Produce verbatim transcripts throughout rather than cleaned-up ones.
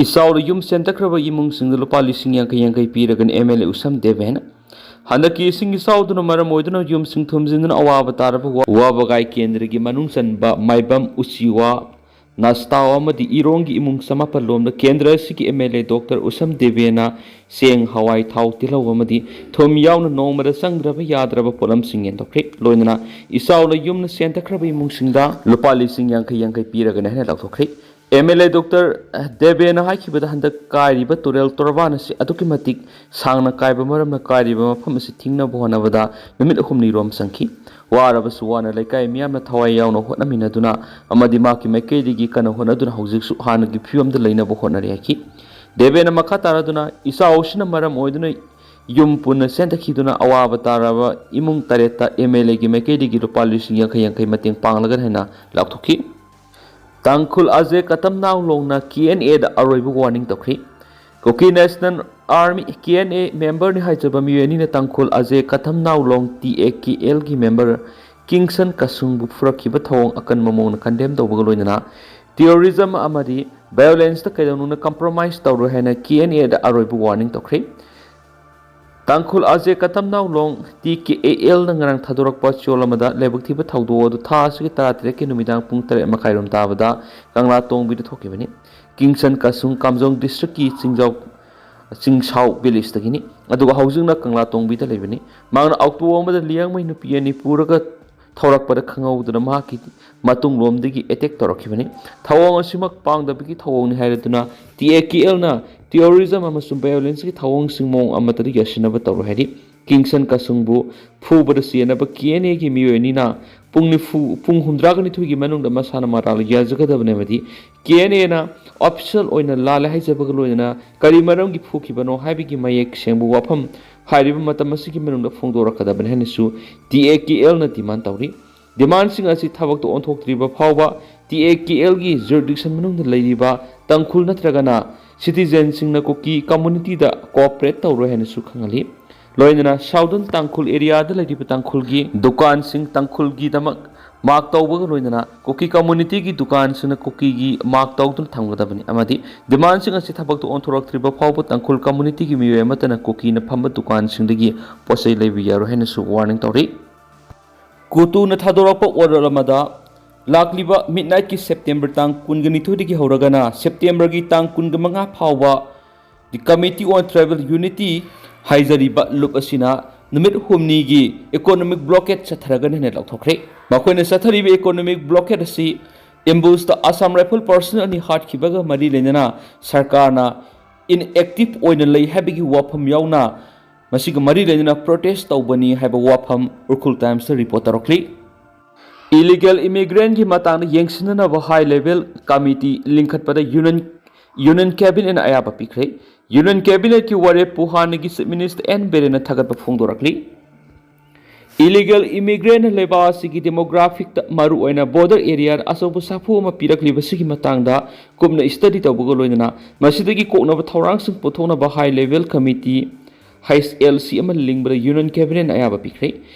ꯏꯆꯥꯎꯗ ꯌꯨꯝ ꯁꯦꯟꯗꯈ꯭ꯔꯕ ꯏꯃꯨꯡꯁꯤꯡꯗ ꯂꯨꯄꯥ ꯂꯤꯁꯤꯡ ꯌꯥꯡꯈꯩ ꯌꯥꯡꯈꯩ ꯄꯤꯔꯒꯅꯤ ꯑꯦꯝ ꯑꯦꯜ ꯑꯦ ꯎꯁꯝ ꯗꯦꯕꯦꯟ꯫ ꯍꯟꯗꯛꯀꯤ ꯏꯁꯤꯡ ꯏꯆꯥꯎꯗꯨꯅ ꯃꯔꯝ ꯑꯣꯏꯗꯨꯅ ꯌꯨꯝꯁꯤꯡ ꯊꯨꯝꯖꯤꯟꯗꯨꯅ ꯑꯋꯥꯕ ꯇꯥꯔꯕ ꯋꯥ-, ꯋꯥꯕꯒꯥꯏ ꯀꯦꯟꯗ꯭ꯔꯒꯤ ꯃꯅꯨꯡ ꯆꯟꯕ ꯃꯥꯏꯕꯝ, ꯎꯆꯤꯋꯥ, ꯅꯥꯁꯇꯥꯎ ꯑꯃꯗꯤ ꯏꯔꯣꯡꯒꯤ ꯏꯃꯨꯡ ꯆꯃꯥꯄꯜ ꯂꯣꯝꯗ ꯀꯦꯟꯗ꯭ꯔ ꯑꯁꯤꯒꯤ ꯑꯦꯝ ꯑꯦꯜ ꯑꯦ ꯗꯣꯛꯇꯔ ꯎꯁꯝ ꯗꯦꯕꯦꯅ ꯆꯦꯡ, ꯍꯋꯥꯏ, ꯊꯥꯎ, ꯇꯤꯜꯍꯧ ꯑꯃꯗꯤ ꯊꯨꯝ ꯌꯥꯎꯅ ꯅꯣꯡꯃꯗ ꯆꯪꯗ꯭ꯔꯕ ꯌꯥꯗ꯭ꯔꯕ ꯄꯣꯠꯂꯝꯁꯤꯡ ꯌꯦꯟꯊꯣꯛꯈ꯭ꯔꯦ꯫ ꯂꯣꯏꯅꯅ ꯏꯆꯥꯎꯅ ꯌꯨꯝꯅ ꯁꯦꯟꯊꯈ꯭ꯔꯕ ꯏꯃꯨꯡꯁꯤꯡꯗ ꯂꯨꯄꯥ ꯂꯤꯁꯤꯡ ꯌꯥꯡꯈꯩ ꯌꯥꯡꯈꯩ ꯄꯤꯔꯒꯅꯤ ꯍꯥꯏꯅ ꯂꯥꯎꯊꯣꯛꯈ꯭ꯔꯦ꯫ ꯑꯦꯝ ꯑꯦꯜ ꯑꯦ ꯗꯣꯛꯇꯔ ꯗꯦꯕꯦꯅ ꯍꯥꯏꯈꯤꯕꯗ, ꯍꯟꯗꯛ ꯀꯥꯏꯔꯤꯕ ꯇꯨꯔꯦꯜ ꯇꯣꯔꯕꯥꯟ ꯑꯁꯤ ꯑꯗꯨꯛꯀꯤ ꯃꯇꯤꯛ ꯁꯥꯡꯅ ꯀꯥꯏꯕ ꯃꯔꯝꯅ ꯀꯥꯏꯔꯤꯕ ꯃꯐꯝ ꯑꯁꯤ ꯊꯤꯡꯅꯕ ꯍꯣꯠꯅꯕꯗ ꯅꯨꯃꯤꯠ ꯑꯍꯨꯝꯅꯤ ꯔꯣꯝ ꯆꯪꯈꯤ꯫ ꯋꯥꯔꯕꯁꯨ ꯋꯥꯅ ꯂꯩꯀꯥꯏ ꯃꯤꯌꯥꯝꯅ ꯊꯋꯥꯏ ꯌꯥꯎꯅ ꯍꯣꯠꯅꯃꯤꯟꯅꯗꯨꯅ ꯑꯃꯗꯤ ꯃꯍꯥꯛꯀꯤ ꯃꯥꯏꯀꯩꯗꯒꯤ ꯀꯟꯅ ꯍꯣꯠꯅꯗꯨꯅ ꯍꯧꯖꯤꯛꯁꯨ ꯍꯥꯟꯅꯒꯤ ꯐꯤꯕꯝꯗ ꯂꯩꯅꯕ ꯍꯣꯠꯅꯔꯤ ꯍꯥꯏꯈꯤ꯫ ꯗꯦꯕꯦꯅ ꯃꯈꯥ ꯇꯥꯔꯗꯨꯅ, ꯏꯆꯥꯎ ꯑꯁꯤꯅ ꯃꯔꯝ ꯑꯣꯏꯗꯨꯅ ꯌꯨꯝ ꯄꯨꯟꯅ ꯆꯦꯟꯊꯈꯤꯗꯨꯅ ꯑꯋꯥꯕ ꯇꯥꯔꯕ ꯏꯃꯨꯡ ꯇꯔꯦꯠꯇ ꯑꯦꯝ ꯑꯦꯜ ꯑꯦꯒꯤ ꯃꯥꯏꯀꯩꯗꯒꯤ ꯂꯨꯄꯥ ꯂꯤꯁꯤꯡ ꯌꯥꯡꯈꯩ ꯌꯥꯡꯈꯩ ꯃꯇꯦꯡ ꯄꯥꯡꯂꯒꯅꯤ ꯍꯥꯏꯅ ꯂꯥꯎꯊꯣꯛꯈꯤ꯫ ꯇꯥꯡꯈꯨꯜ ꯑꯖꯦ ꯀꯇꯝꯅꯥꯎꯂꯣꯡꯅ ꯀꯦ ꯑꯦꯟ ꯑꯦꯗ ꯑꯔꯣꯏꯕ ꯋꯥꯔꯅꯤꯡ ꯇꯧꯈ꯭ꯔꯤ꯫ Kuki National Army, K N A, ꯃꯦꯝꯕꯔꯅꯤ ꯍꯥꯏꯖꯕ ꯃꯤꯑꯣꯏ ꯑꯅꯤꯅ ꯇꯥꯡꯈꯨꯜ ꯑꯖꯦ ꯀꯇꯝꯅꯥꯎꯂꯣꯡ, ꯇꯤ ꯑꯦ ꯀꯦ ꯑꯦꯜꯒꯤ ꯃꯦꯝꯕꯔ ꯀꯤꯡꯁꯟ ꯀꯁꯨꯡꯕꯨ ꯐꯨꯔꯛꯈꯤꯕ ꯊꯧꯑꯣꯡ ꯑꯀꯟꯕ ꯃꯑꯣꯡꯗ ꯀꯟꯗꯦꯝ ꯇꯧꯕꯒ ꯂꯣꯏꯅꯅ ꯇꯦꯔꯣꯔꯤꯖꯝ ꯑꯃꯗꯤ ꯚꯥꯏꯑꯣꯂꯦꯟꯁꯇ ꯀꯩꯗꯧꯅꯨꯡꯗ ꯀꯝꯄ꯭ꯔꯣꯃꯥꯏꯁ ꯇꯧꯔꯣꯏ ꯍꯥꯏꯅ ꯀꯦ ꯑꯦꯟ ꯑꯦꯗ ꯑꯔꯣꯏꯕ ꯋꯥꯔꯅꯤꯡ ꯇꯧꯈ꯭ꯔꯦ꯫ ꯇꯥꯡꯈꯨꯜ ꯑꯖꯦ ꯀꯇꯝꯅꯥꯎꯂꯣꯡ, ꯇꯤ ꯀꯦ ꯑꯦ ꯑꯦꯜꯅ ꯉꯔꯥꯡ ꯊꯥꯗꯣꯔꯛꯄ ꯆꯣꯜ ꯑꯃꯗ ꯂꯥꯏꯕꯛ ꯊꯤꯕ ꯊꯧꯗꯣꯛ ꯑꯗꯨ ꯊꯥ ꯑꯁꯤꯒꯤ ꯇꯔꯥꯇꯔꯦꯠꯀꯤ ꯅꯨꯃꯤꯗꯥꯡ ꯄꯨꯡ ꯇꯔꯦꯠ ꯃꯈꯥꯏꯔꯣꯝ ꯇꯥꯕꯗ ꯀꯪꯂꯥ ꯇꯣꯡꯕꯤꯗ ꯊꯣꯛꯈꯤꯕꯅꯤ꯫ ꯀꯤꯡꯁꯟ ꯀꯁꯨꯡ ꯀꯥꯝꯖꯣꯡ ꯗꯤꯁꯇ꯭ꯔꯤꯛꯀꯤ ꯆꯤꯡꯖꯥꯎ, ꯆꯤꯡꯁꯥꯎ ꯚꯤꯂꯦꯖꯇꯒꯤꯅꯤ, ꯑꯗꯨꯒ ꯍꯧꯖꯤꯛꯅ ꯀꯪꯂꯥ ꯇꯣꯡꯕꯤꯗ ꯂꯩꯕꯅꯤ꯫ ꯃꯍꯥꯛꯅ ꯑꯣꯛꯇꯣ ꯑꯃꯗ ꯂꯤꯌꯥꯡꯃꯩ ꯅꯨꯄꯤ ꯑꯅꯤ ꯄꯨꯔꯒ ꯊꯧꯔꯛꯄꯗ ꯈꯪꯍꯧꯗꯅ ꯃꯍꯥꯛꯀꯤ ꯃꯇꯨꯡꯂꯣꯝꯗꯒꯤ ꯑꯦꯇꯦꯛ ꯇꯧꯔꯛꯈꯤꯕꯅꯤ꯫ ꯊꯧꯑꯣꯡ ꯑꯁꯤꯃꯛ ꯄꯥꯡꯗꯕꯒꯤ ꯊꯧꯑꯣꯡꯅꯤ ꯍꯥꯏꯔꯗꯨꯅ ꯇꯤ ꯑꯦ ꯀꯦ ꯑꯦꯜꯅ ꯇꯦꯔꯣꯔꯤꯖꯝ ꯑꯃꯁꯨꯡ ꯚꯥꯏꯑꯣꯂꯦꯟꯁꯀꯤ ꯊꯧꯑꯣꯡꯁꯤꯡ ꯃꯑꯣꯡ ꯑꯃꯠꯇꯗ ꯌꯥꯁꯤꯟꯅꯕ ꯇꯧꯔꯣꯏ ꯍꯥꯏꯔꯤ꯫ ꯀꯤꯡꯁꯟ ꯀꯁꯨꯡꯕꯨ ꯐꯨꯕꯗ ꯆꯦꯟꯅꯕ ꯀꯦ ꯑꯦꯟ ꯑꯦꯒꯤ ꯃꯤꯑꯣꯏ ꯑꯅꯤꯅ ꯄꯨꯡ ꯅꯤꯐꯨ, ꯄꯨꯡ ꯍꯨꯝꯗ꯭ꯔꯥꯒ ꯅꯤꯊꯣꯏꯒꯤ ꯃꯅꯨꯡꯗ ꯃꯁꯥꯅ ꯃꯔꯥꯜ ꯌꯥꯖꯒꯗꯕꯅꯤ ꯑꯃꯗꯤ ꯀꯦ ꯑꯦꯟ ꯑꯦꯅ ꯑꯣꯐꯤꯁꯤꯌꯦꯜ ꯑꯣꯏꯅ ꯂꯥꯜꯂꯦ ꯍꯥꯏꯖꯕꯒ ꯂꯣꯏꯅꯅ ꯀꯔꯤ ꯃꯔꯝꯒꯤ ꯐꯨꯈꯤꯕꯅꯣ ꯍꯥꯏꯕꯒꯤ ꯃꯌꯦꯛ ꯁꯦꯡꯕ ꯋꯥꯐꯝ ꯍꯥꯏꯔꯤꯕ ꯃꯇꯝ ꯑꯁꯤꯒꯤ ꯃꯅꯨꯡꯗ ꯐꯣꯡꯗꯣꯔꯛꯀꯗꯕꯅꯤ ꯍꯥꯏꯅꯁꯨ ꯇꯤ ꯑꯦ ꯀꯦ ꯑꯦꯜꯅ ꯗꯤꯃꯥꯟ ꯇꯧꯔꯤ꯫ ꯗꯤꯃꯥꯟꯁꯤꯡ ꯑꯁꯤ ꯊꯕꯛꯇ ꯑꯣꯟꯊꯣꯛꯇ꯭ꯔꯤꯕ ꯐꯥꯎꯕ ꯇꯤ ꯑꯦ ꯀꯦ ꯑꯦꯜꯒꯤ ꯖꯨꯔꯤꯗꯤꯛꯁꯟ ꯃꯅꯨꯡꯗ ꯂꯩꯔꯤꯕ ꯇꯥꯡꯈꯨꯜ ꯅꯠꯇ꯭ꯔꯒꯅ ꯁꯤꯇꯤꯖꯦꯟꯁꯤꯡꯅ ꯀꯨꯀꯤ ꯀꯝꯃꯨꯅꯤꯇꯤꯗ ꯀꯣꯑꯣꯄꯔꯦꯠ ꯇꯧꯔꯣꯏ ꯍꯥꯏꯅꯁꯨ ꯈꯪꯍꯜꯂꯤ꯫ ꯂꯣꯏꯅꯅ ꯁꯥꯎꯗꯔꯟ ꯇꯥꯡꯈꯨꯜ ꯑꯦꯔꯤꯌꯥꯗ ꯂꯩꯔꯤꯕ ꯇꯥꯡꯈꯨꯜꯒꯤ ꯗꯨꯀꯥꯟꯁꯤꯡ ꯇꯥꯡꯈꯨꯜꯒꯤꯗꯃꯛ ꯃꯥꯔꯛ ꯇꯧꯕꯒ ꯂꯣꯏꯅꯅ ꯀꯨꯀꯤ ꯀꯝꯃ꯭ꯌꯨꯅꯤꯇꯤꯒꯤ ꯗꯨꯀꯥꯟꯁꯤꯡꯅ ꯀꯨꯀꯤꯒꯤ ꯃꯥꯔꯛ ꯇꯧꯗꯨꯅ ꯊꯝꯒꯗꯕꯅꯤ ꯑꯃꯗꯤ ꯗꯤꯃꯥꯟꯁꯤꯡ ꯑꯁꯤ ꯊꯕꯛꯇ ꯑꯣꯟꯊꯣꯔꯛꯇ꯭ꯔꯤꯕ ꯐꯥꯎꯕ ꯇꯥꯡꯈꯨꯜ ꯀꯝꯃ꯭ꯌꯨꯅꯤꯇꯤꯒꯤ ꯃꯤꯑꯣꯏ ꯑꯃꯠꯇꯅ ꯀꯨꯀꯤꯅ ꯐꯝꯕ ꯗꯨꯀꯥꯟꯁꯤꯡꯗꯒꯤ ꯄꯣꯠ ꯆꯩ ꯂꯩꯕ ꯌꯥꯔꯣꯏ ꯍꯥꯏꯅꯁꯨ ꯋꯥꯔꯅꯤꯡ ꯇꯧꯔꯤ꯫ ꯀꯣꯇꯨꯅ ꯊꯥꯗꯣꯔꯛꯄ ꯑꯣꯔꯗꯔ ꯑꯃꯗ ꯂꯥꯛꯂꯤꯕ ꯃꯤꯠꯅꯥꯏꯠꯀꯤ ꯁꯦꯞꯇꯦꯝꯕꯔ ꯇꯥꯡ ꯀꯨꯟꯒ ꯅꯤꯊꯣꯏꯗꯒꯤ ꯍꯧꯔꯒꯅ ꯁꯦꯞꯇꯦꯝꯕꯔꯒꯤ ꯇꯥꯡ ꯀꯨꯟꯒ ꯃꯉꯥ ꯐꯥꯎꯕ The Committee on Tribal Unity ꯍꯥꯏꯖꯔꯤꯕ ꯂꯨꯞ ꯑꯁꯤꯅ ꯅꯨꯃꯤꯠ ꯍꯨꯝꯅꯤꯒꯤ ꯏꯀꯣꯅꯣꯃꯤꯛ ꯕ꯭ꯂꯣꯀꯦꯠ ꯆꯠꯊꯔꯒꯅꯤ ꯍꯥꯏꯅ ꯂꯥꯎꯊꯣꯛꯈ꯭ꯔꯦ꯫ ꯃꯈꯣꯏꯅ ꯆꯠꯊꯔꯤꯕ ꯏꯀꯣꯅꯣꯃꯤꯛ ꯕ꯭ꯂꯣꯀꯦꯠ ꯑꯁꯤ ꯑꯦꯝꯕꯨꯁꯇ ꯑꯁꯥꯝ ꯔꯥꯏꯐꯜ ꯄꯥꯔꯁꯅꯦꯜ ꯑꯅꯤ ꯍꯥꯠꯈꯤꯕꯒ ꯃꯔꯤ ꯂꯩꯅꯅ ꯁꯔꯀꯥꯔꯅ ꯏꯟꯑꯦꯛꯇꯤꯚ ꯑꯣꯏꯅ ꯂꯩ ꯍꯥꯏꯕꯒꯤ ꯋꯥꯐꯝ ꯌꯥꯎꯅ ꯃꯁꯤꯒ ꯃꯔꯤ ꯂꯩꯅꯅ ꯄ꯭ꯔꯣꯇꯦꯁ ꯇꯧꯕꯅꯤ ꯍꯥꯏꯕ ꯋꯥꯐꯝ ꯎꯈ꯭ꯔꯨꯜ ꯇꯥꯏꯝꯁꯇ ꯔꯤꯄꯣꯔꯠ ꯇꯧꯔꯛꯂꯤ꯫ ꯏꯂꯤꯒꯦꯜ ꯏꯃꯤꯒ꯭ꯔꯦꯟꯒꯤ ꯃꯇꯥꯡꯗ ꯌꯦꯡꯁꯤꯟꯅꯅꯕ ꯍꯥꯏ ꯂꯦꯚꯦꯜ ꯀꯃꯤꯇꯤ ꯂꯤꯡꯈꯠꯄꯗ ꯌꯨꯅꯤꯌꯟ ꯌꯨꯅꯤꯌꯟ ꯀꯦꯕꯤꯅꯦꯠꯅ ꯑꯌꯥꯕ ꯄꯤꯈ꯭ꯔꯦ꯫ ꯌꯨꯅꯤꯌꯟ ꯀꯦꯕꯤꯅꯦꯠꯀꯤ ꯋꯥꯔꯦꯞꯄꯨ ꯍꯥꯟꯅꯒꯤ ꯆꯤꯐ ꯃꯤꯅꯤꯁꯇꯔ ꯑꯦꯟ ꯕꯤꯔꯦꯟꯅ ꯊꯥꯒꯠꯄ ꯐꯣꯡꯗꯣꯔꯛꯂꯤ꯫ ꯏꯂꯤꯒꯦꯜ ꯏꯃꯤꯒ꯭ꯔꯦꯟꯅ ꯂꯩꯕꯥꯛ ꯑꯁꯤꯒꯤ ꯗꯦꯃꯣꯒ꯭ꯔꯥꯐꯤꯛꯇ ꯃꯔꯨꯑꯣꯏꯅ ꯕꯣꯔꯗꯔ ꯑꯦꯔꯤꯌꯥꯗ ꯑꯆꯧꯕ ꯁꯥꯐꯨ ꯑꯃ ꯄꯤꯔꯛꯂꯤꯕꯁꯤꯒꯤ ꯃꯇꯥꯡꯗ ꯀꯨꯞꯅ ꯁ꯭ꯇꯗꯤ ꯇꯧꯕꯒ ꯂꯣꯏꯅꯅ ꯃꯁꯤꯗꯒꯤ ꯀꯣꯛꯅꯕ ꯊꯧꯔꯥꯡꯁꯤꯡ ꯄꯨꯊꯣꯛꯅꯕ high level committee H L C ꯑꯃ ꯂꯤꯡꯕꯗ ꯌꯨꯅꯤꯌꯟ ꯀꯦꯕꯤꯅꯦꯠꯅ ꯑꯌꯥꯕ ꯄꯤꯈ꯭ꯔꯦ꯫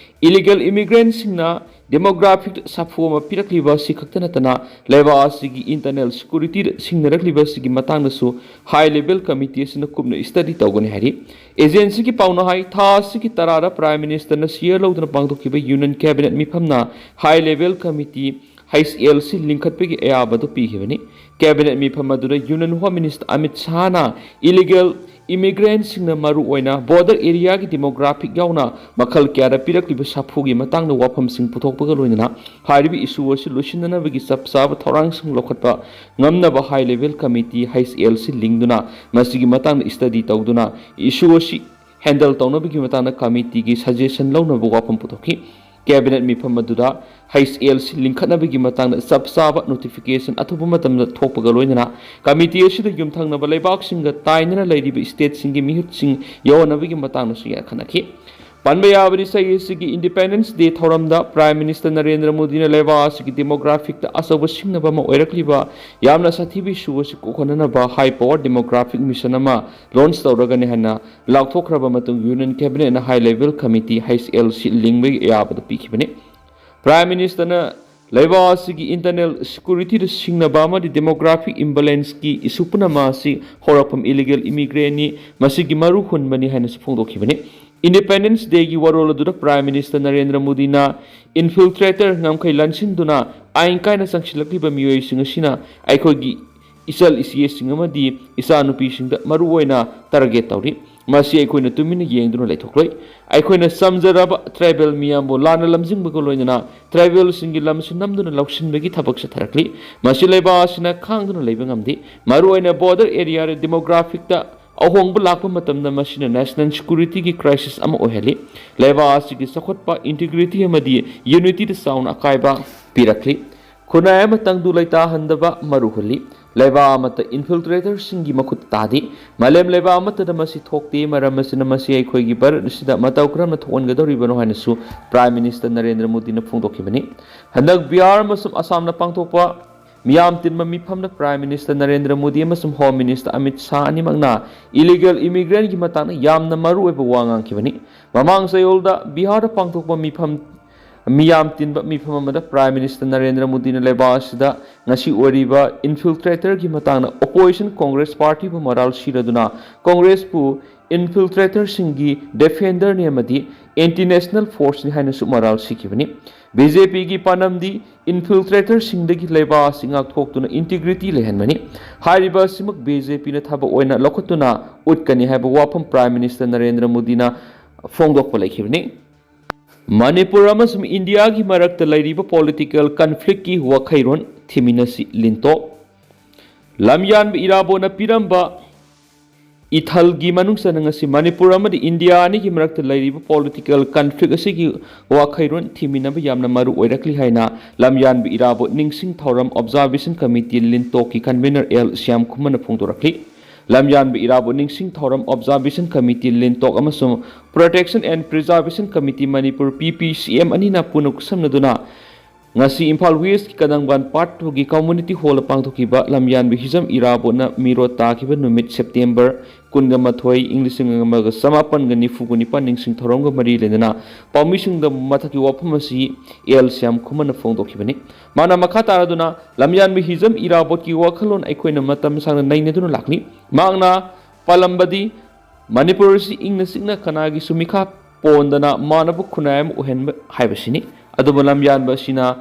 ꯏꯂꯤꯒꯦꯜ ꯏꯃꯤꯒ꯭ꯔꯦꯟꯁꯤꯡꯅ ꯗꯦꯃꯣꯒ꯭ꯔꯥꯐꯤꯛ ꯁꯥꯐꯨ ꯑꯃ ꯄꯤꯔꯛꯂꯤꯕ ꯑꯁꯤ ꯈꯛꯇ ꯅꯠꯇꯅ ꯂꯩꯕꯥꯛ ꯑꯁꯤꯒꯤ ꯏꯟꯇꯔꯅꯦꯜ ꯁꯦꯀ꯭ꯌꯨꯔꯤꯇꯤꯗ ꯁꯤꯡꯅꯔꯛꯂꯤꯕ ꯑꯁꯤꯒꯤ ꯃꯇꯥꯡꯗꯁꯨ ꯍꯥꯏ ꯂꯦꯚꯦꯜ ꯀꯃꯤꯇꯤ ꯑꯁꯤꯅ ꯀꯨꯞꯅ ꯁ꯭ꯇꯗꯤ ꯇꯧꯒꯅꯤ ꯍꯥꯏꯔꯤ꯫ ꯑꯦꯖꯦꯟꯁꯤꯒꯤ ꯄꯥꯎꯅ ꯍꯥꯏ, ꯊꯥ ꯑꯁꯤꯒꯤ ꯇꯔꯥꯗ ꯄ꯭ꯔꯥꯏꯝ ꯃꯤꯅꯤꯁꯇꯔꯅ ꯁꯤꯌꯔ ꯂꯧꯗꯨꯅ ꯄꯥꯡꯊꯣꯛꯈꯤꯕ ꯌꯨꯅꯤꯌꯟ ꯀꯦꯕꯤꯅꯦꯠ ꯃꯤꯐꯝꯅ high level committee H L C ꯂꯤꯡꯈꯠꯄꯒꯤ ꯑꯌꯥꯕꯗꯨ ꯄꯤꯈꯤꯕꯅꯤ꯫ ꯀꯦꯕꯤꯅꯦꯠ ꯃꯤꯐꯝ ꯑꯗꯨꯗ ꯌꯨꯅꯤꯌꯟ ꯍꯣꯝ ꯃꯤꯅꯤꯁꯇꯔ ꯑꯃꯤꯠ ꯁꯥꯍꯅ ꯏꯂꯤꯒꯦꯜ ꯏꯃꯤꯒ꯭ꯔꯦꯟꯁꯤꯡꯅ ꯃꯔꯨꯑꯣꯏꯅ ꯕꯣꯔꯗꯔ ꯑꯦꯔꯤꯌꯥꯒꯤ ꯗꯦꯃꯣꯒ꯭ꯔꯥꯐꯤꯛ ꯌꯥꯎꯅ ꯃꯈꯜ ꯀꯌꯥꯗ ꯄꯤꯔꯛꯂꯤꯕ ꯁꯥꯐꯨꯒꯤ ꯃꯇꯥꯡꯗ ꯋꯥꯐꯝꯁꯤꯡ ꯄꯨꯊꯣꯛꯄꯒ ꯂꯣꯏꯅꯅ ꯍꯥꯏꯔꯤꯕ ꯏꯁꯨ ꯑꯁꯤ ꯂꯣꯏꯁꯤꯟꯅꯅꯕꯒꯤ ꯆꯞ ꯆꯥꯕ ꯊꯧꯔꯥꯡꯁꯤꯡ ꯂꯧꯈꯠꯄ ꯉꯝꯅꯕ high level committee H L C ꯂꯤꯡꯗꯨꯅ ꯃꯁꯤꯒꯤ ꯃꯇꯥꯡꯗ ꯁ꯭ꯇꯗꯤ ꯇꯧꯗꯨꯅ ꯏꯁꯨ ꯑꯁꯤ ꯍꯦꯟꯗꯜ ꯇꯧꯅꯕꯒꯤ ꯃꯇꯥꯡꯗ ꯀꯃꯤꯇꯤꯒꯤ ꯁꯖꯦꯁꯟ ꯂꯧꯅꯕ ꯋꯥꯐꯝ ꯄꯨꯊꯣꯛꯈꯤ꯫ ꯀꯦꯕꯤꯅꯦꯠ ꯃꯤꯐꯝ ꯑꯗꯨꯗ ꯍꯩꯆ ꯑꯦꯜ ꯁꯤ ꯂꯤꯡꯈꯠꯅꯕꯒꯤ ꯃꯇꯥꯡꯗ ꯆꯞ ꯆꯥꯕ ꯅꯣꯇꯤꯐꯤꯀꯦꯁꯟ ꯑꯊꯨꯕ ꯃꯇꯝꯗ ꯊꯣꯛꯄꯒ ꯂꯣꯏꯅꯅ ꯀꯃꯤꯇꯤ ꯑꯁꯤꯗ ꯌꯨꯝꯊꯪꯅꯕ ꯂꯩꯕꯥꯛꯁꯤꯡꯒ ꯇꯥꯏꯅꯅ ꯂꯩꯔꯤꯕ ꯁ꯭ꯇꯦꯠꯁꯤꯡꯒꯤ ꯃꯤꯍꯨꯠꯁꯤꯡ ꯌꯧꯍꯟꯅꯕꯒꯤ ꯃꯇꯥꯡꯗꯁꯨ ꯌꯥꯈꯟꯅꯈꯤ꯫ ꯄꯟꯕ ꯌꯥꯕꯗꯤ, ꯆꯍꯤ ꯑꯁꯤꯒꯤ ꯏꯟꯗꯤꯄꯦꯟꯗꯦꯟꯁ ꯗꯦ ꯊꯧꯔꯝꯗ ꯄ꯭ꯔꯥꯏꯝ ꯃꯤꯅꯤꯁꯇꯔ ꯅꯔꯦꯟꯗ꯭ꯔ ꯃꯣꯗꯤꯅ ꯂꯩꯕꯥꯛ ꯑꯁꯤꯒꯤ ꯗꯦꯃꯣꯒ꯭ꯔꯥꯐꯤꯛꯇ ꯑꯆꯧꯕ ꯁꯤꯡꯅꯕ ꯑꯃ ꯑꯣꯏꯔꯛꯂꯤꯕ ꯌꯥꯝꯅ ꯁꯥꯊꯤꯕ ꯏꯁꯨ ꯑꯁꯤ ꯀꯣꯛꯍꯟꯅꯅꯕ ꯍꯥꯏ ꯄꯥꯋꯔ ꯗꯦꯃꯣꯒ꯭ꯔꯥꯐꯤꯛ ꯃꯤꯁꯟ ꯑꯃ ꯂꯣꯟꯆ ꯇꯧꯔꯒꯅꯤ ꯍꯥꯏꯅ ꯂꯥꯎꯊꯣꯛꯈ꯭ꯔꯕ ꯃꯇꯨꯡ ꯌꯨꯅꯤꯌꯟ ꯀꯦꯕꯤꯅꯦꯠꯅ high level committee H L C ꯂꯤꯡꯕꯒꯤ ꯑꯌꯥꯕꯗꯨ ꯄꯤꯈꯤꯕꯅꯤ꯫ Prime Ministerꯅ ꯂꯩꯕꯥꯛ ꯑꯁꯤꯒꯤ internal securityꯗ ꯁꯤꯡꯅꯕ ꯑꯃꯗꯤ demographic imbalanceꯀꯤ issue ꯄꯨꯝꯅꯃꯛ ꯑꯁꯤ ꯍꯧꯔꯛꯐꯝ illegal immigrantꯅꯤ, ꯃꯁꯤꯒꯤ ꯃꯔꯨ ꯍꯨꯟꯕꯅꯤ ꯍꯥꯏꯅꯁꯨ ꯐꯣꯡꯗꯣꯛꯈꯤꯕꯅꯤ꯫ Independence Dayꯒꯤ ꯋꯥꯔꯣꯜ ꯑꯗꯨꯗ Prime Minister ꯅꯔꯦꯟꯗ꯭ꯔ ꯃꯣꯗꯤꯅ infiltrator ꯉꯝꯈꯩ ꯂꯥꯟꯁꯤꯟꯗꯨꯅ ꯑꯥꯏꯟ ꯀꯥꯏꯅ ꯆꯪꯁꯤꯜꯂꯛꯂꯤꯕ ꯃꯤꯑꯣꯏꯁꯤꯡ ꯑꯁꯤꯅ ꯑꯩꯈꯣꯏꯒꯤ ꯏꯆꯜ ꯏꯆꯦꯁꯤꯡ ꯑꯃꯗꯤ ꯏꯆꯥꯅꯨꯄꯤꯁꯤꯡꯗ ꯃꯔꯨꯑꯣꯏꯅ target ꯇꯧꯔꯤ꯫ ꯃꯁꯤ ꯑꯩꯈꯣꯏꯅ ꯇꯨꯃꯤꯟꯅ ꯌꯦꯡꯗꯨꯅ ꯂꯩꯊꯣꯛꯂꯣꯏ꯫ ꯑꯩꯈꯣꯏꯅ ꯆꯝꯖꯔꯕ tribal ꯃꯤꯌꯥꯝꯕꯨ ꯂꯥꯟꯅ ꯂꯝꯖꯤꯡꯕꯒ ꯂꯣꯏꯅꯅ tribalꯁꯤꯡꯒꯤ ꯂꯝꯁꯨ ꯅꯝꯗꯨꯅ ꯂꯧꯁꯤꯟꯕꯒꯤ ꯊꯕꯛ ꯆꯠꯊꯔꯛꯂꯤ꯫ ꯃꯁꯤ ꯂꯩꯕꯥꯛ ꯑꯁꯤꯅ ꯈꯥꯡꯗꯨꯅ ꯂꯩꯕ ꯉꯝꯗꯦ꯫ ꯃꯔꯨꯑꯣꯏꯅ border areaꯗ demographicꯇ ꯑꯍꯣꯡꯕ ꯂꯥꯛꯄ ꯃꯇꯝꯗ ꯃꯁꯤꯅ national securityꯒꯤ crisis ꯑꯃ ꯑꯣꯏꯍꯜꯂꯤ꯫ ꯂꯩꯕꯥꯛ ꯑꯁꯤꯒꯤ ꯆꯥꯎꯈꯠꯄ, integrity ꯑꯃꯗꯤ unityꯗ ꯆꯥꯎꯅ ꯑꯀꯥꯏꯕ ꯄꯤꯔꯛꯂꯤ꯫ ꯈꯨꯟꯅꯥꯏ ꯑꯃ ꯇꯪꯗꯨ ꯂꯩꯇꯥꯍꯟꯗꯕ ꯃꯔꯨ ꯍꯨꯜꯂꯤ꯫ ꯂꯩꯕꯥꯛ ꯑꯃꯠꯇ infiltratorꯁꯤꯡꯒꯤ ꯃꯈꯨꯠꯇ ꯇꯥꯗꯦ꯫ ꯃꯥꯂꯦꯝ ꯂꯩꯕꯥꯛ ꯑꯃꯠꯇꯗ ꯃꯁꯤ ꯊꯣꯛꯇꯦ꯫ ꯃꯔꯝ ꯑꯁꯤꯅ ꯃꯁꯤ ꯑꯩꯈꯣꯏꯒꯤ ꯚꯥꯔꯠ ꯑꯁꯤꯗ ꯃꯇꯧ ꯀꯔꯝꯅ ꯊꯣꯛꯍꯟꯒꯗꯧꯔꯤꯕꯅꯣ ꯍꯥꯏꯅꯁꯨ Prime Minister ꯅꯔꯦꯟꯗ꯭ꯔ ꯃꯣꯗꯤꯅ ꯐꯣꯡꯗꯣꯛꯈꯤꯕꯅꯤ꯫ ꯍꯟꯗꯛ ꯕꯤꯍꯥꯔ ꯑꯃꯁꯨꯡ ꯑꯁꯥꯝꯅ ꯄꯥꯡꯊꯣꯛꯄ ꯃꯤꯌꯥꯝ ꯇꯤꯟꯕ ꯃꯤꯐꯝꯗ Prime Minister ꯅꯔꯦꯟꯗ꯭ꯔ ꯃꯣꯗꯤ ꯑꯃꯁꯨꯡ Home Minister ꯑꯃꯤꯠ ꯁꯥꯍ ꯑꯅꯤꯃꯛꯅ illegal immigrantꯒꯤ ꯃꯇꯥꯡꯗ ꯌꯥꯝꯅ ꯃꯔꯨꯑꯣꯏꯕ ꯋꯥ ꯉꯥꯡꯈꯤꯕꯅꯤ꯫ ꯃꯃꯥꯡ ꯆꯌꯣꯜꯗ ꯕꯤꯍꯥꯔꯗ ꯄꯥꯡꯊꯣꯛꯄ ꯃꯤꯐꯝ, ꯃꯤꯌꯥꯝ ꯇꯤꯟꯕ ꯃꯤꯐꯝ ꯑꯃꯗ Prime Minister ꯅꯔꯦꯟꯗ꯭ꯔ ꯃꯣꯗꯤꯅ ꯂꯩꯕꯥꯛ ꯑꯁꯤꯗ ꯉꯁꯤ ꯑꯣꯏꯔꯤꯕ infiltratorꯒꯤ ꯃꯇꯥꯡꯗ opposition Congress Partyꯕꯨ ꯃꯔꯥꯜ ꯁꯤꯔꯗꯨꯅ Congressꯄꯨ infiltratorꯁꯤꯡꯒꯤ defenderꯅꯤ ꯑꯃꯗꯤ anti national forceꯅꯤ ꯍꯥꯏꯅꯁꯨ ꯃꯔꯥꯜ ꯁꯤꯈꯤꯕꯅꯤ꯫ BJPꯒꯤ ꯄꯥꯟꯗꯝꯗꯤ infiltratorꯁꯤꯡꯗꯒꯤ ꯂꯩꯕꯥꯛ ꯑꯁꯤ ꯉꯥꯛꯊꯣꯛꯇꯨꯅ integrity ꯂꯩꯍꯟꯕꯅꯤ꯫ ꯍꯥꯏꯔꯤꯕ ꯑꯁꯤꯃꯛ BJPꯅ ꯊꯕꯛ ꯑꯣꯏꯅ ꯂꯧꯈꯠꯇꯨꯅ ꯎꯠꯀꯅꯤ ꯍꯥꯏꯕ ꯋꯥꯐꯝ Prime Minister ꯅꯔꯦꯟꯗ꯭ꯔ ꯃꯣꯗꯤꯅ ꯐꯣꯡꯗꯣꯛꯄ ꯂꯩꯈꯤꯕꯅꯤ꯫ ꯃꯅꯤꯄꯨꯔ ꯑꯃꯁꯨꯡ ꯏꯟꯗꯤꯌꯥꯒꯤ ꯃꯔꯛꯇ ꯂꯩꯔꯤꯕ political conflictꯀꯤ ꯋꯥꯈꯩꯔꯣꯟ ꯊꯤꯃꯤꯟꯅꯁꯤ ꯂꯤꯟꯇꯣꯛ꯫ ꯂꯝꯌꯥꯟꯕ ꯏꯔꯥꯕꯣꯠꯅ ꯄꯤꯔꯝꯕ ꯏꯊꯜꯒꯤ ꯃꯅꯨꯡ ꯆꯟꯅ ꯉꯁꯤ ꯃꯅꯤꯄꯨꯔ ꯑꯃꯗꯤ ꯏꯟꯗꯤꯌꯥ ꯑꯅꯤꯒꯤ ꯃꯔꯛꯇ ꯂꯩꯔꯤꯕ political conflict ꯑꯁꯤꯒꯤ ꯋꯥꯈꯩꯔꯣꯟ ꯊꯤꯃꯤꯟꯅꯕ ꯌꯥꯝꯅ ꯃꯔꯨ ꯑꯣꯏꯔꯛꯂꯤ ꯍꯥꯏꯅ ꯂꯝꯌꯥꯟꯕ ꯏꯔꯥꯕꯣꯠ ꯅꯤꯡꯁꯤꯡ ꯊꯧꯔꯝ Observation Committee ꯂꯤꯟꯇꯣꯛꯀꯤ convener ꯑꯦꯜ ꯁ꯭ꯌꯥꯝ ꯈꯨꯃꯟꯅ ꯐꯣꯡꯗꯣꯔꯛꯂꯤ꯫ ꯂꯝꯌꯥꯟꯕ ꯏꯔꯥꯕꯣꯠ ꯅꯤꯡꯁꯤꯡ ꯊꯧꯔꯝ Observation Committee ꯂꯤꯟꯇꯣꯛ ꯑꯃꯁꯨꯡ Protection and Preservation Committee Manipur, PPCM ꯑꯅꯤꯅ ꯄꯨꯟꯅ ꯈꯨꯠꯁꯝꯅꯗꯨꯅ ꯉꯁꯤ ꯏꯝꯐꯥꯜ ꯋꯦꯁꯀꯤ ꯀꯗꯪꯕꯥꯟ ꯄꯥꯔꯠ ꯇꯨꯒꯤ ꯀꯝꯃꯨꯅꯤꯇꯤ ꯍꯣꯜꯗ ꯄꯥꯡꯊꯣꯛꯈꯤꯕ ꯂꯝꯌꯥꯟꯕ ꯍꯤꯖꯝ ꯏꯔꯥꯕꯣꯠꯅ ꯃꯤꯔꯣ ꯇꯥꯈꯤꯕ ꯅꯨꯃꯤꯠ ꯁꯦꯞꯇꯦꯝꯕꯔ ꯀꯨꯟꯒ ꯃꯥꯊꯣꯏ, ꯏꯪ ꯂꯤꯁꯤꯡ ꯑꯃꯒ ꯆꯃꯥꯄꯟꯒ ꯅꯤꯐꯨ ꯅꯤꯄꯥꯟ ꯅꯤꯡꯁꯤꯡ ꯊꯧꯔꯝꯒ ꯃꯔꯤ ꯂꯩꯅꯅ ꯄꯥꯎꯃꯤꯁꯤꯡꯗ ꯃꯊꯛꯀꯤ ꯋꯥꯐꯝ ꯑꯁꯤ ꯑꯦꯜ ꯁ꯭ꯌꯥꯝ ꯈꯨꯃꯟꯅ ꯐꯣꯡꯗꯣꯛꯈꯤꯕꯅꯤ꯫ ꯃꯥꯅ ꯃꯈꯥ ꯇꯥꯔꯗꯨꯅ, ꯂꯝꯌꯥꯟꯕ ꯍꯤꯖꯝ ꯏꯔꯥꯕꯣꯠꯀꯤ ꯋꯥꯈꯜꯂꯣꯟ ꯑꯩꯈꯣꯏꯅ ꯃꯇꯝ ꯁꯥꯡꯅ ꯅꯩꯅꯗꯨꯅ ꯂꯥꯛꯂꯤ꯫ ꯃꯍꯥꯛꯅ ꯄꯥꯜꯂꯝꯕꯗꯤ ꯃꯅꯤꯄꯨꯔ ꯑꯁꯤ ꯏꯪꯅ ꯆꯤꯛꯅ ꯀꯅꯥꯒꯤꯁꯨ ꯃꯤꯈꯥ ꯄꯣꯟꯗꯅ ꯃꯥꯟꯅꯕ ꯈꯨꯟꯅꯥꯏ ꯑꯃ ꯑꯣꯏꯍꯟꯕ ꯍꯥꯏꯕꯁꯤꯅꯤ꯫ ꯑꯗꯨꯕꯨ ꯂꯝꯌꯥꯟꯕ ꯑꯁꯤꯅ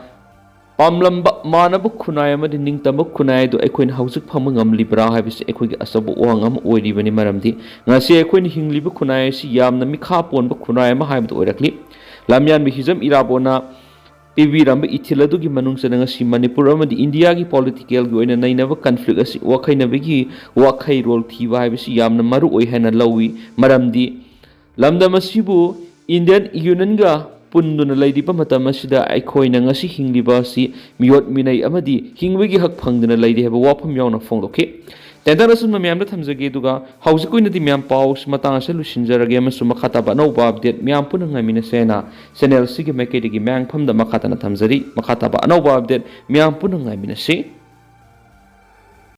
ꯄꯥꯝꯂꯝꯕ ꯃꯥꯟꯅꯕ ꯈꯨꯟꯅꯥꯏ ꯑꯃꯗꯤ ꯅꯤꯡꯇꯝꯕ ꯈꯨꯟꯅꯥꯏ ꯑꯗꯨ ꯑꯩꯈꯣꯏꯅ ꯍꯧꯖꯤꯛ ꯐꯪꯕ ꯉꯝꯂꯤꯕ꯭ꯔꯥ ꯍꯥꯏꯕꯁꯤ ꯑꯩꯈꯣꯏꯒꯤ ꯑꯆꯧꯕ ꯋꯥꯍꯪ ꯑꯃ ꯑꯣꯏꯔꯤꯕꯅꯤ꯫ ꯃꯔꯝꯗꯤ ꯉꯁꯤ ꯑꯩꯈꯣꯏꯅ ꯍꯤꯡꯂꯤꯕ ꯈꯨꯟꯅꯥꯏ ꯑꯁꯤ ꯌꯥꯝꯅ ꯃꯤꯈꯥ ꯄꯣꯟꯕ ꯈꯨꯟꯅꯥꯏ ꯑꯃ ꯍꯥꯏꯕꯗꯨ ꯑꯣꯏꯔꯛꯂꯤ꯫ ꯂꯝꯌꯥꯟꯕ ꯍꯤꯖꯝ ꯏꯔꯥꯕꯣꯠꯅ ꯄꯤꯕꯤꯔꯝꯕ ꯏꯊꯤꯜ ꯑꯗꯨꯒꯤ ꯃꯅꯨꯡ ꯆꯟꯅ ꯉꯁꯤ ꯃꯅꯤꯄꯨꯔ ꯑꯃꯗꯤ ꯏꯟꯗꯤꯌꯥꯒꯤ ꯄꯣꯂꯤꯇꯤꯀꯦꯜꯒꯤ ꯑꯣꯏꯅ ꯅꯩꯅꯕ ꯀꯟꯐ꯭ꯂꯤꯛ ꯑꯁꯤ ꯋꯥꯈꯩꯅꯕꯒꯤ ꯋꯥꯈꯩꯔꯣꯜ ꯊꯤꯕ ꯍꯥꯏꯕꯁꯤ ꯌꯥꯝꯅ ꯃꯔꯨ ꯑꯣꯏ ꯍꯥꯏꯅ ꯂꯧꯏ꯫ ꯃꯔꯝꯗꯤ ꯂꯝꯗꯝ ꯑꯁꯤꯕꯨ ꯏꯟꯗꯤꯌꯟ ꯌꯨꯅꯤꯌꯟꯒ ꯄꯨꯟꯗꯨꯅ ꯂꯩꯔꯤꯕ ꯃꯇꯝ ꯑꯁꯤꯗ ꯑꯩꯈꯣꯏꯅ ꯉꯁꯤ ꯍꯤꯡꯂꯤꯕ ꯑꯁꯤ ꯃꯤꯑꯣꯠ ꯃꯤꯅꯩ ꯑꯃꯗꯤ ꯍꯤꯡꯕꯒꯤ ꯍꯛ ꯐꯪꯗꯅ ꯂꯩꯔꯤ ꯍꯥꯏꯕ ꯋꯥꯐꯝ ꯌꯥꯎꯅ ꯐꯣꯡꯗꯣꯛꯈꯤ꯫ ꯇꯦꯟꯇꯛꯅ ꯑꯁꯨꯝꯅ ꯃꯌꯥꯝꯗ ꯊꯝꯖꯒꯦ, ꯑꯗꯨꯒ ꯍꯧꯖꯤꯛ ꯑꯣꯏꯅꯗꯤ ꯃꯌꯥꯝ ꯄꯥꯎꯁꯤ ꯃꯇꯥꯡ ꯑꯁꯤꯗ ꯂꯣꯏꯁꯤꯟꯖꯔꯒꯦ ꯑꯃꯁꯨꯡ ꯃꯈꯥ ꯇꯥꯕ ꯑꯅꯧꯕ ꯑꯞꯗꯦꯠ ꯃꯌꯥꯝ ꯄꯨꯟꯅ ꯉꯥꯏꯃꯤꯟꯅꯁꯦ ꯍꯥꯏꯅ ꯆꯦꯅꯦꯜ ꯑꯁꯤꯒꯤ ꯃꯥꯏꯀꯩꯗꯒꯤ ꯃꯌꯥꯝꯐꯝꯗ ꯃꯈꯥ ꯇꯥꯅ ꯊꯝꯖꯔꯤ꯫ ꯃꯈꯥ ꯇꯥꯕ ꯑꯅꯧꯕ ꯑꯞꯗꯦꯠ ꯃꯌꯥꯝ ꯄꯨꯟꯅ ꯉꯥꯏꯃꯤꯟꯅꯁꯤ꯫